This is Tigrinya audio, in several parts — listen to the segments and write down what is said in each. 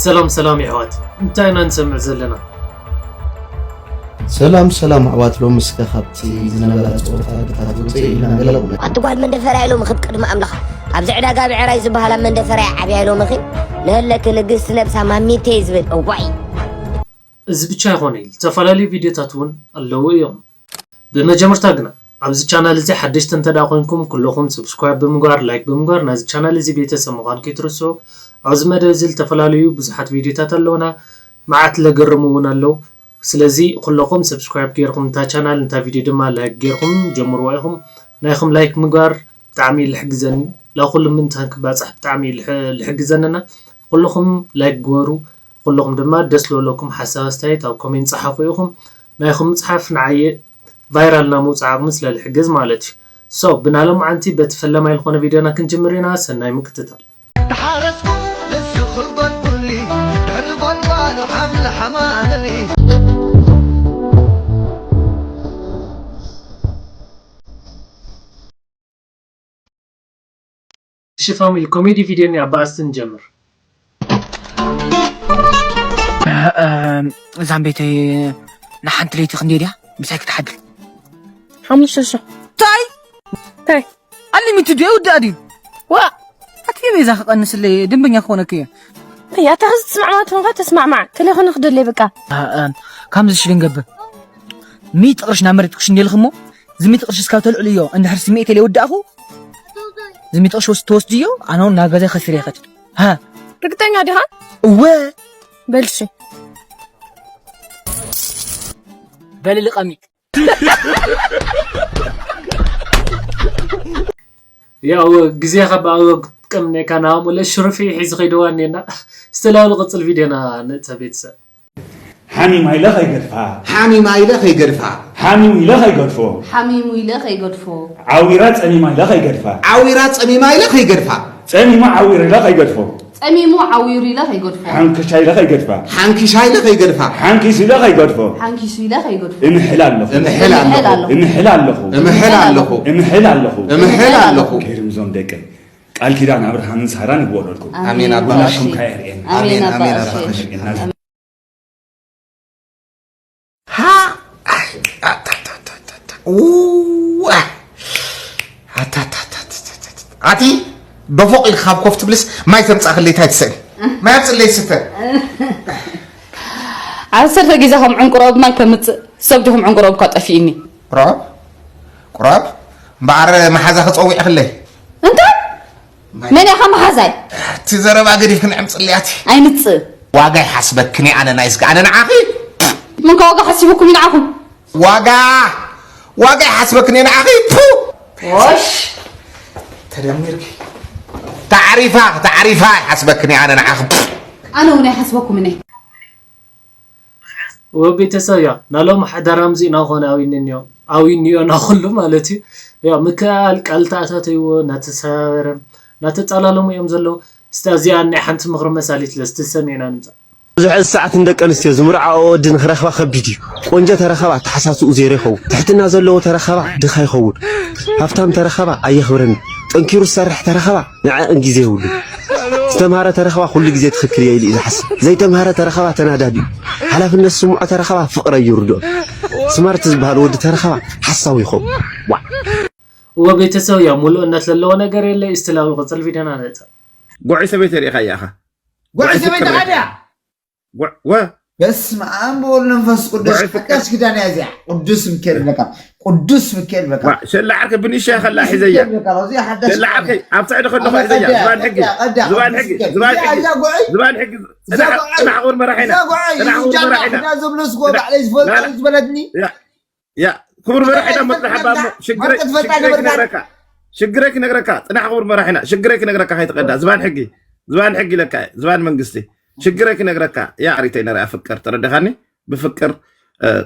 ሰላም ሰላም የሕዋት፣ እንታይ ኢና ንሰምዕ ዘለና? ሰላም ሰላም ኣሕዋት፣ ሎምስ ከ ካብቲ ዝነበረ ጸወታ ግታት ውፅእ ኢልና ገለቑ። ኣቲ ጓል መንደፈርያ ኢሎምኺ ብቅድሚ ኣምላኽ። ኣብዚ ዕዳጋ ብዕራይ ዝበሃላ መንደፈርያ ዓብያ ኢሎምኺ። ንህለኪ ንግስቲ ነብሳ ማሚተይ ዝብል እዋይ። እዚ ብቻ ኣይኾነ ኢሉ ዝተፈላለዩ ቪድዮታት እውን ኣለዉ እዮም። ብመጀመርታ ግና ኣብዚ ቻናል እዚ ሓደሽቲ እንተ ደኣ ኮይንኩም ኩለኹም subscribe ብምግባር like ብምግባር ናዚ ቻናል እዚ ቤተሰብ ምዃን ከይትርስዑ። ኣብዚ መደብ እዚ ዝተፈላለዩ ብዙሓት ቪድዮታት ኣለውና፣ መዓት ለገርሙ እውን ኣለዉ። ስለዚ ኩለኹም subscribe ጌርኩም እታ ቻናል እታ ቪድዮ ድማ like ጌርኩም ጀምርዋ ኢኹም። ናይኹም like ምግባር ብጣዕሚ እዩ ልሕግዘኒ፣ ላኹሉ ምንታን ክባፃሕ ብጣዕሚ እዩ ልሕ- ልሕግዘንና። ኩልኹም like ግበሩ። ኩልኹም ድማ ደስ ዝበለኩም ሓሳብ ኣስተያየት ኣብ comment ፀሓፉ ኢኹም። ናይኹም ምፅሓፍ ንዓየ viral ናብ ምውፃእ ዓቕሚ ስለ ልሕግዝ ማለት እዩ። So ብናሎም ዓንቲ በቲ ፈለማይ ዝኾነ ቪድዮና ክንጅምር ኢና። ሰናይ ምክትታል። ተሓረስኩ ንስኹም ጎልጉሊ ድሕሪ ጎልጓሉ ሓምሊ ሓማሊ። እሺ ፋሚሊ ኮሜዲ ቪድዮ እኒኣ ብኣስቲ ንጀምር። ዛምቤተይ ንሓንቲ ለይቲ ክንደይ ድያ ምሳይ ክትሓድር? ሓሙሽተ ሽሕ። ታይ ታይ ኣሊሚትድ ድዩ ይውዳእ ድዩ? ዋ ኣትየ ቤዛ ክቐንስለይ ደንበኛ ክኾነክ እየ። እያ ተኸዚ ትስማዕማዕ ትኾንካ ተስማዕማዕ ከለይ ኾነ ክደለይ በቃ። ከምዚ ሽግን ገብር ሚእቲ ቅርሽ ናብ መሬት ክሽንዴልክ እሞ ዝሚእቲ ቅርሽ እስካብ ተልዕልዮ እንድሕር ስሚዒት ኢለ ይውዳእኹ ዝሚእቲ ቅርሽ ወስ- ተወስድዮ ኣነ እውን ናብ ገዛ ከስር ይኸድ ሃ ርግጠኛ ዲኻ? እወ በልሺ በልልቐሚ ያው ግዜኻ ብኣግባቡ ክትጥቀም እኒካ ናሙለ ሽርፊ ሒዚ ከይደዋ እኒና ስተላውሊ ቅፅል ቪድዮና ንእተ ቤተሰብ ሓሚማ ኢለ ከይገድፋ ሓሚማ ኢለ ከይገድፋ ሓሚሙ ኢለ ከይገድፎ ሓሚሙ ኢለ ከይገድፎ ዓዊራ ጸሚማ ኢለ ከይገድፋ ዓዊራ ጸሚማ ኢለ ከይገድፋ ጸሚሙ ዓዊሩ ኢለ ከይገድፎ ጸሚሙ ዓዊሩ ኢለ ከይገድፎ ሓንክሻ ኢለ ከይገድፋ ሓንኪሻ ኢለ ከይገድፋ ሓንኪሱ ኢለ ከይገድፎ ሓንኪሱ ኢለ ከይገድፎ እምሕል ኣለኹ እምሕል ኣለኹ እምሕል ኣለኹ እምሕል ኣለኹ እምሕል ኣለኹ እምሕል ኣለኹ ገይርም ዞም ደቀይ ቃል ኪዳን ኣብርሃምን ሳራን ይግበረልኩም ኣሜን ኣባ ኩላኩም ካየርእየና ኣሜን ኣባ ኣሜን ኣባ ኣባ ካየርእየና ሃ ኣይ፣ ኣታታታታታ። ኡዋ። ኣታታታታታ። ኣቲ ዶፎቕ ኢልካ ካብ ኮፍ ትብልስ ማይ ተምጻእክለይ ታይ ትሰእኒ? ማይ ኣምጽለይ ስተ። ዓሰርተ ግዜ ከም ዕንቁሮ ኣብ ማይ ከምጽእ ሰብ ድኹም ዕንቁሮ እኳ ጠፊእኒ። ቁራብ ቁራብ እምበኣር መሓዛ ክጸዊዕክለይ። እንታይ መን ኢኻ መሓዛይ? እቲ ዘረባ ገዲፍክን ዕምጽለይ ኣቲ። ኣይንጽእ ዋጋ ይሓስበክን ኣነ ናይ ስጋ ኣነ ንዓኺ። ምን ከ ዋጋ ሓሲቡኩም ንዓኹም? ዋጋ ዋጋ ይሓስበክን ንዓኺ። ፑ ወሽ ተደሚርኪ ታዕሪፋ ታዕሪፋ ይሓስበክን ኣነ ንዓኺ። ኣነ እውን ኣይሓስበኩም እኔ ወቤተሰብ ያ ናሎም ሓዳር ኣምዚእና ኾነ ኣዊንንዮ ኣዊንዮ ናኹሉ ማለት እዩ። ያ ምክኣል ቃል ተኣታተይዎ እናተሰባበረ እናተጻላለሙ እዮም ዘለዉ። እስቲ እዚኣ ናይ ሓንቲ ምኽሪ መሳሊት ለስቲ ሰሚዕና ንምጻእ። ብዙሕ ሰዓት ንደቂ ኣንስትዮ ዝምርዓኦ ወዲ ንኽረኽባ ከቢድ እዩ። ቆንጆ ተረኸባ ተሓሳስኡ ዜሮ ይኸውን። ትሕትና ዘለዎ ተረኸባ ድኻ ይኸውን። ሃፍታም ተረኸባ ኣየኽብረን። ጠንኪሩ ዝሰርሕ ተረኸባ ንዐኣን ግዜ የብሉን። ዝተምሃረ ተረኸባ ኩሉ ግዜ ትኽክል እየ ኢሉ እዩ ዝሓስብ። ዘይተምሃረ ተረኸባ ተናዳዲ እዩ። ሓላፍነት ዝስምዖ ተረኸባ ፍቕሪ ኣይርድኦን። ስማርት ዝበሃል ወዲ ተረኸባ ሓሳዊ ይኸውን። ዋዕ። እወ ቤተሰብ ያ ሙሉእነት ለለዎ ነገር የለ። እስቲ ላብ ቅጽል ቪድዮና ንእተ ጉዑይ ሰበይቲ ርኢኻ እያ ኢኻ ጉዑይ ሰበይቲ ኻድያ ጉዕ- ወ በስመ ኣብ ወወልድ ወመንፈስ ቅዱስ ሓዳሽ ኪዳን እያ እዚኣ። ቅዱስ ሚካኤል በቃ ቅዱስ ሚካኤል በቃ ዋ፣ ሸላ ዓርከ ብንእሽያ ከላ ሒዘያ በቃ እዚኣ ሓዳሽ ሸላ ዓርከይ ኣብ ትዕዲ ከለኹ ሒዘያ ዝባን ሕጊ ዝባን ሕጊ ዝባን ሕጊ ዝባን ሕጊ ጽናሕ ጽናሕ ክቡር መራሒና ጽናሕ ክቡር መራሒና እዛ ዘብሎ ዝጎ ባዕለይ ዝፈልጦ ዝበለትኒ ያ ያ ክቡር መራሒና መጥረሓባ እሞ ሽግረይ ሽግረይ ክነግረካ ሽግረይ ክነግረካ ጽናሕ ክቡር መራሒና ሽግረይ ክነግረካ ከይትቀዳ ዝባን ሕጊ ዝባን ሕጊ ለካ ዝባን መንግስቲ ሽግረይ ክነግረካ ያ ሪተይ ነርያ ፍቅር ተረደኻኒ ብፍቅር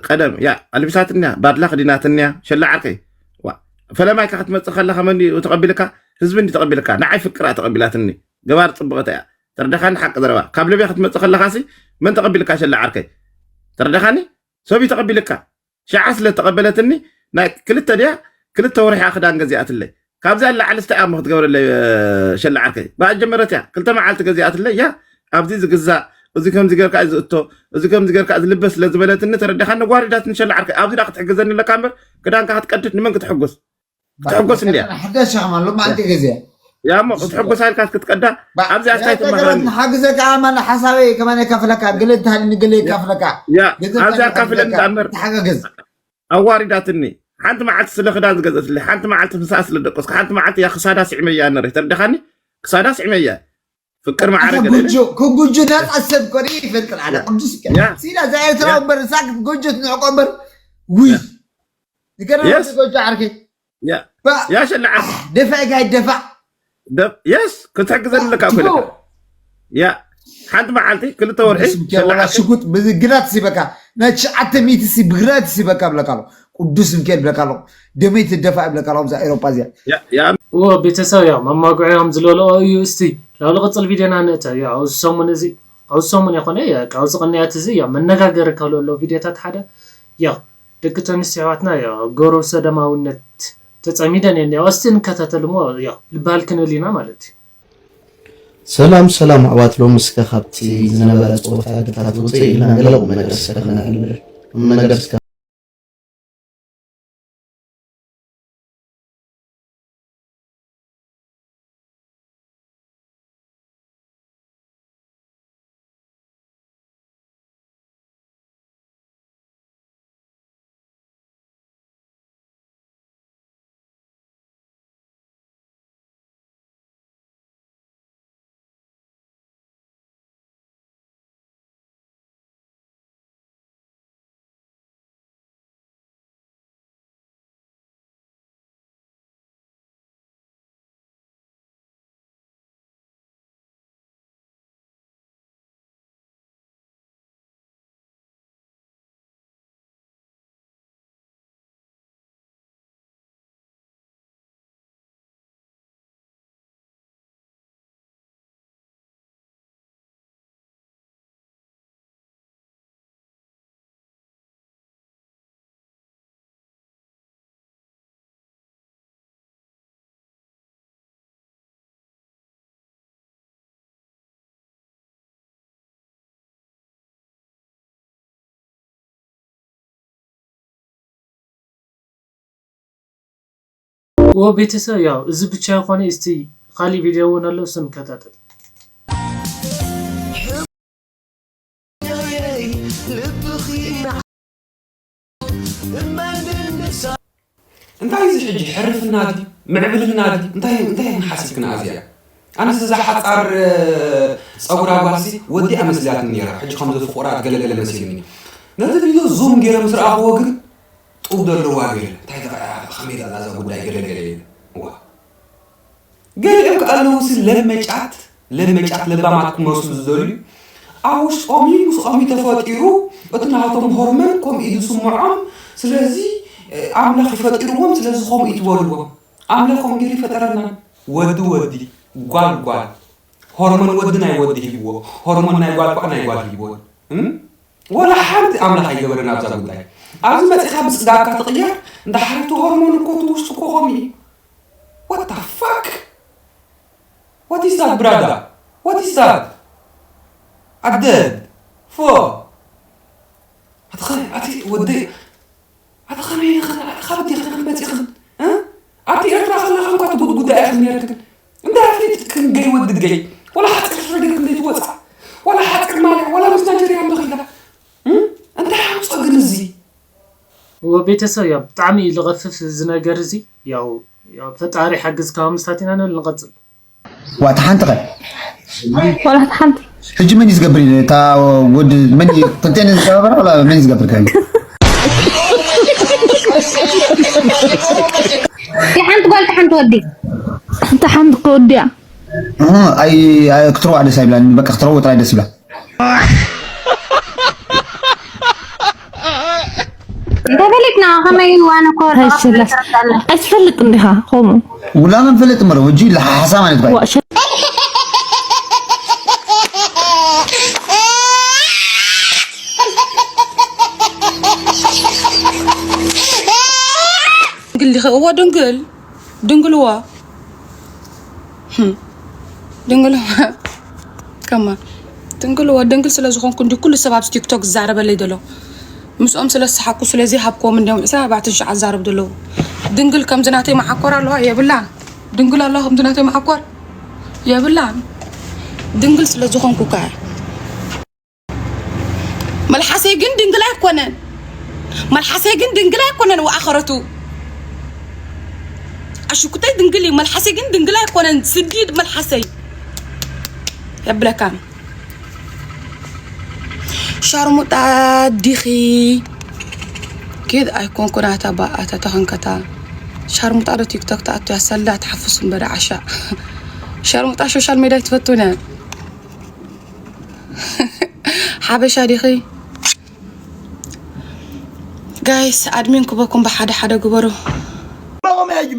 ቀደም ያ ኣልቢሳትንያ ባድላ ክዲናትንያ ሸላ ዓርከይ ፈለማይካ ክትመፅእ ከለካ መን ተቐቢልካ ህዝቢ እንዲ ተቐቢልካ ንዓይ ፍቅራ ተቐቢላትኒ ገባር ፅብቕተ እያ ተረደኻኒ ሓቂ ዘረባ ካብ ልብያ ክትመፅእ ከለካ ሲ መን ተቐቢልካ ሸላ ዓርከይ ተረደኻኒ ሰብ እዩ ተቐቢልካ ሸዓ ስለ ተቐበለትኒ ናይ ክልተ ድያ ክልተ ወርሒ ክዳን ገዚኣትለይ ካብዚኣ ንላዕሊ ስታይ እሞ ክትገብረለይ ሸላ ዓርከይ ብኣጀመረት እያ ክልተ መዓልቲ ገዚኣትለይ እያ ኣብዚ ዝግዛእ እዚ ከምዚ ጌርካ እዩ ዝእቶ፣ እዚ ከምዚ ጌርካ እዩ ዝልበስ ስለ ዝበለትኒ ተረዲኻኒ፣ ኣዋሪዳትኒ ሸላ ዓርከይ። ኣብዚ ደኣ ክትሕግዘኒ ኣለካ እምበር፣ ክዳንካ ክትቀድድ ንመን ክትሕጉስ? ክትሕጎስ እንድያ። ሕደሽ ሸኸማ ሎማዓንቲ ግዜ። ያ እሞ ክትሕጎስ ኢልካ ክትቀዳ፣ ኣብዚኣ እንታይ ትመኽረኒ? ንሓግዘካ ኣማን ሓሳበይ ከማን የካፍለካ፣ ገለ እንተሃልኒ ገለ የካፍለካ። ያ፣ ገንዘብ ኣብዚኣ እንታይ ኣካፍለኒ ትሓግዘካ? እምበር። ተሓጋገዝ። ኣዋሪዳትኒ። ሓንቲ መዓልቲ ስለ ክዳን ዝገዘትለይ፣ ሓንቲ መዓልቲ ምሳኣ ስለ ደቀስኩ፣ ሓንቲ መዓልቲ እያ ክሳዳ ስዒመያ ነረ። ተረዲኻኒ? ክሳዳ ስዒመያ። ፍቅር ማዕረ ኣታ ገለ ጉጆ፣ ክጉጆ ናጻ ሰብ ኮነ ይፈልጥ ኣለ። ያ። ቅዱስ ሚካኤል። ያ። ሲላ እዛ ኤርትራዊ ያ። እምበር፣ ሳክት ጎጆ ትንዕቆ እምበር። ውይ። ያ። ንገረና የስ። ጎጆ ዓርከይ። ያ። ባ-፣ ያ ሸላ ዓርከይ። ደፋ ኢልካ ይደፋ። ደ-፣ የስ፣ ክትሕግዘኒ ኣለካ እኮ ኢለካ። ያ። ሓንቲ መዓልቲ፣ ክልተ ወርሒ፣ ቅዱስ ሚካኤል ሸላ ወላ ዓርከይ። ሽጉጥ ብግራት ሲበካ። ናይ ትሽዓተ ሚእቲ ሲ ብግራት ሲበካ ብለካ ኣሎ። ቅዱስ ሚካኤል ብለካ ኣሎ። ደመይ ትደፋ ብለካ ኣሎ፣ ኣብዛ ኤውሮጳ እዚኣ። ያ፣ ያ። እዎ፣ ቤተሰብ፣ ያው፣ መማጉዒ ከም ዝለለኦ እዩ። እስቲ፣ ናብ ዝቕጽል ቪድዮና ንእተ። ያው፣ ኣብዚ ሰሙን እዚ፣ ኣብዚ ሰሙን ይኾነ፣ ያው፣ ኣብዚ ቅንያት እዚ፣ ያው፣ መነጋገሪ ካብ ዘሎ ቪድዮታት ሓደ፣ ያው፣ ደቂ ተንስትዮ ኣሕዋትና፣ ያው፣ ግብረ ሰዶማውነት ተጸሚደን እየን። ያው፣ እስቲ ንከታተል እሞ፣ ያው፣ ልበሃል ክንብል ኢና ማለት እዩ። ሰላም፣ ሰላም ኣሕዋት፣ ሎሚ እስከ ካብቲ ዝነበረ ጾታ ኣደታት ውጽእ ኢልና ገለ ቁም ነገር እስከ ክነዕልል። ቁም ነገር እስከ ዎ ቤተሰብ ያው እዚ ብቻ ይኾነ፣ እስቲ ካሊእ ቪድዮ እውን ኣሎ፣ እሱ ንከታተል። እንታይ እዚ ሕጂ ሕርፍና ድዩ ምዕብልና ድዩ እንታይ እንታይ ሓሲብክና እዚኣ ኣነስ እዛ ሓፃር ፀጉራ ጓልሲ ወዲኣ መስልያትኒ ነይራ ሕጂ ከም ዘፍቁራ ገለገለ መሲልኒ ነዚ ቪድዮ ዙም ገይረ ምስ ረኣኽዎ ግን ጡብ ዘለዋ ገለ እንታይ ከመይ ዳላ እዛ ጉዳይ ገለገለ ዋ ገሊኦም ከኣ ኣለዉ ለመጫት ለመጫት ለባማት ክመስሉ ዝደልዩ ኣብ ውሽጦም እዩ ምስኦም እዩ ተፈጢሩ እቲ ናቶም ሆርመን ከምኡ እዩ ዝስምዖም ስለዚ ኣምላኽ እዩ ፈጢርዎም ስለዚ ከምኡ እዩ ትበልዎም ኣምላኽ ከምኡ ገይሩ ይፈጠረና ወዲ ወዲ ጓል ጓል ሆርሞን ወዲ ናይ ወዲ ሂብዎ ሆርሞን ናይ ጓል ከዓ ናይ ጓል ሂብዎ ወላ ሓንቲ ኣምላኽ ኣይገበረን ኣብዛ ጉዳይ ኣብዚ መፂኻ ብፅጋብካ ትቕየር እንዳ ሓረቱ ሆርሞን እኮ እቲ ውሽጢ እኮ ከምኡ እዩ What the fuck? What is that, brother? What is that? ኣደድ ፎ ኣትኸ ኣቲ ወደይ ኣቲ ኸመይ ኢኺ ኣቲ ካብ ኣዴኺ መፂኽን ኣብቲ ኤርትራ ከለኻ እንኳ ትጉድ ጉዳይ ኢኽን ነርክን እንታይ ኣፍሊጥክን ገይ ወዲ ገይ ወላ ሓፂር ፍርዲ ክንደይ ትወፃ ወላ ሓፂር ማለት ወላ ምስ ናይጀርያ እንዶ ኺዳ እንታይ ኣምፆ ግን እዚ ወቤተሰብ ያው ብጣዕሚ እዩ ልቐፍፍ እዚ ነገር እዚ ያው ያው ፈጣሪ ሓግዝ ካብ ምስታት ኢና ንብል ንቐጽል ዋታ ሓንቲ ኸ ዋላ ሓንቲ ሕጂ መን እዩ ዝገብር እታ ወዲ መን እዩ ክልቴን ዝገበረ ወላ መን እዩ ዝገብር ከ ሓንቲ ጓል ሓንቲ ወዲ እንተ ሓንቲ ክወዲያ ኣይ ክትረዋ ደስ ኣይብላን በቃ ክትረዎ ጥራይ ደስ ይብላ እንተፈሊጥና ከመይ ዋነ ኮ ኣይስለስ ኣይትፈልጥ እንዲኻ ከምኡ ውላ መን ፈለጥ መረ ወጂ ለሓሓሳ ማለት ባይ ዋሸ ድንግል ዲኸ እዋ ድንግል ድንግልዋ ድንግልዋ ከማ ድንግል እወ ድንግል ስለ ዝኾንኩ እንዲ ኩሉ ሰብ ኣብዚ ቲክቶክ ዝዛረበለይ ዘሎ ምስኦም ስለ ዝሰሓኩ ስለ ዘይሃብክዎም እንዲዮም ዕስራ ኣርባዕተ ሽዓ ዝዛረቡ ዘለዉ። ድንግል ከምዚ ናተይ መዓኮር ኣለዋ የብላን። ድንግል ኣለዋ ከምዚ ናተይ መዓኮር የብላን። ድንግል ስለ ዝኾንኩ ከ መልሓሰይ ግን ድንግል ኣይኮነን። መልሓሰይ ግን ድንግል ኣይኮነን። ወኣኸረቱ ኣሽኩተይ ድንግል እዩ። መልሓሰይ ግን ድንግል ኣይኮነን። ስዲ መልሓሰይ የብለካ። ሻርሙጣ ዲኺ ኪድ ኣይኮንኩን። ኣታ ባ ኣታ ተኸንከታ ሻርሙጣ ዶ ቲክቶክ ተኣቱ ያሰላ ትሓፍሱ እምበር ዓሻ። ሻርሙጣ ሶሻል ሜድያ ትፈቱነ ሓበሻ ዲኺ? ጋይስ ኣድሚን ክበኩም ብሓደ ሓደ ግበሩ።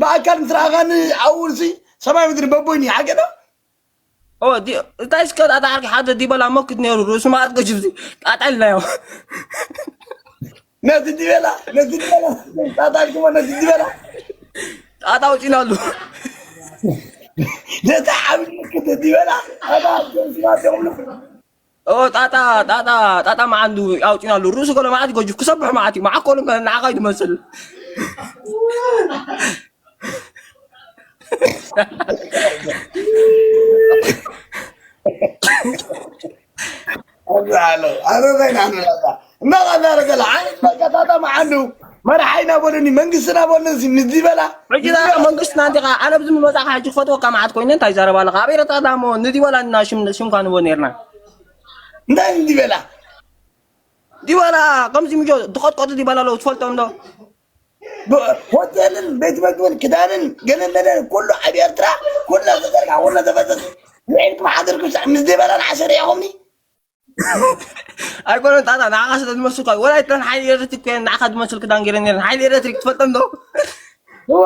ብኣካል ምስ ረኣኻኒ ኣብኡ ሲ ሰማይ ምድሪ በቦይኒ ሓቂ ዶ? እንታይ እስከ ኣታ ዓርኪ ሓደ ዲበላ መክት ነይሩ ርእሱ ማዕት ገጅብ ጣጣ ኢልናዮ። ነቲ ዲበላ ነቲ ዲበላ ጣጣ ኢልኩሞ ነቲ ዲበላ ጣጣ ኣውፂናሉ። ነቲ ዓብዲ ምክት ዲበላ ጣጣ ስማት ይቕሉ ኦ ጣጣ ጣጣ ጣጣ መዓንዱ ኣውፂናሉ። ርእሱ ገለ መዓት ገጅብ ክሰብሕ መዓት እዩ መዓኮሉ ንዓኻ እዩ ትመስል። እንዳቀላረገለ ዓይነት በቃ ጣጣ መዓንዱ መርሓይና በሉኒ መንግስትና በሉኒ ምስ ዲበላ ሕጂ ዳ መንግስትና እንዲኻ ኣነ ብዚ ምመጻእካ ሕጂ ክፈትወካ መዓት ኮይነ እንታይ ይዛረብ ኣለኻ? ኣብ ኤረትራ ዳሞ ንዲበላ እና ሽም ሽምካ ንቦ ነርና እንታይ ንዲበላ ዲበላ ከምዚ ምጆ ትቐጥቀጡ ዲበላ ኣለዉ ትፈልጦም ዶ? ሆቴልን ቤት መግብን ክዳንን ገለለለን ኩሉ ኣብ ኤርትራ ኩለ ተዘርጋ ኩለ ተፈሰስ ውዒልኩም ሓደርኩም ምስ ዲበላ ንዓሸር ኢኹምኒ ኣይኮነን ጣጣ ንዓኻ ስለ ዝመስልካ ወላ እተን ሓይሊ ኤሌክትሪክ ኮይነን ንዓኻ ዝመስል ክዳን ገይረን ነይረን ሓይሊ ኤሌክትሪክ ትፈልጠን ዶ? እዋ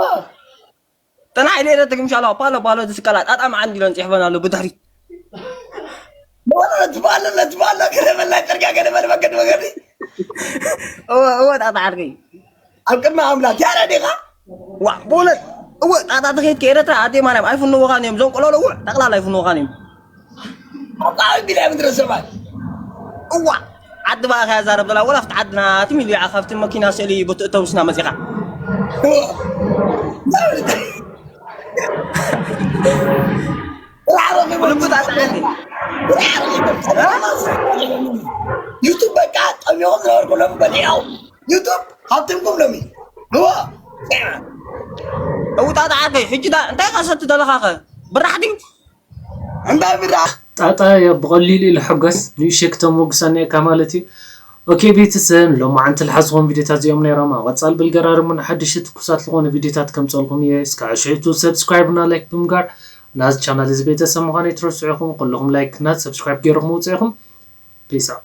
እተን ሓይሊ ኤሌክትሪክ ምሻላ ፓሎ ፓሎ ዝስቀላ ጣጣ መዓንዲ ኢለን ፅሕፈን ኣሎ ብድሕሪት ወላ ነቲ ባሎ ነቲ ባሎ ገለ በላ ጨርቃ ገለ በለ መገዲ መገዲ እወ እወ ጣጣ ዓርከይ ኣብ ቅድሚ ኣምላክ ያረ ዲኻ ዋ ብእውነት እወ ጣጣ ተኸይድካ ኤረትራ ኣደይ ማርያም ኣይፍንውኻን እዮም እዞም ቆሎሎ ውዕ ጠቕላላ ኣይፍንውኻን እዮም ኣብ ጣዕሚ ቢላ ምድረ ሰማይ እዋ ዓዲ ባእኻ ያዛረብ ዘላ ወላ ኣብቲ ዓድና ትሚል ኢኻ ካብቲ መኪና ስእሊ ብትእተውስና መፂኻ ዩቱብ በቃ ጠሚቖም ዝነበርኩ ሎም በሊዖም ዩቱብ ሃብትምኩም ሎሚ እዎ እውጣጣ ዓርከይ ሕጂ እንታይ ኸሰቲ ዘለኻኸ ብራሕ ድዩ እንታይ ብራሕ ጣጣ ብቐሊሉ ኢሉ ሕገስ ንእሽተይ ክተሞግሳ እኒአካ ማለት እዩ። ኦኬ ቤተሰብ ንሎማዓንቲ ልሓዝኹም ቪዲዮታት እዚኦም ነይሮም። ኣብ ቐፃል ብልገራርሙን ሓድሽ ትኩሳት ዝኾኑ ቪዲዮታት ከምፀልኩም እየ። እስካዕ ሽዕቱ ሰብስክራይብ እና ላይክ ብምግባር ናዚ ቻናል እዚ ቤተሰብ ምዃን ኣይትረስዑ ኢኹም። ኩልኹም ላይክ እና ሰብስክራይብ ገይርኹም ውፅኢኹም ፒስ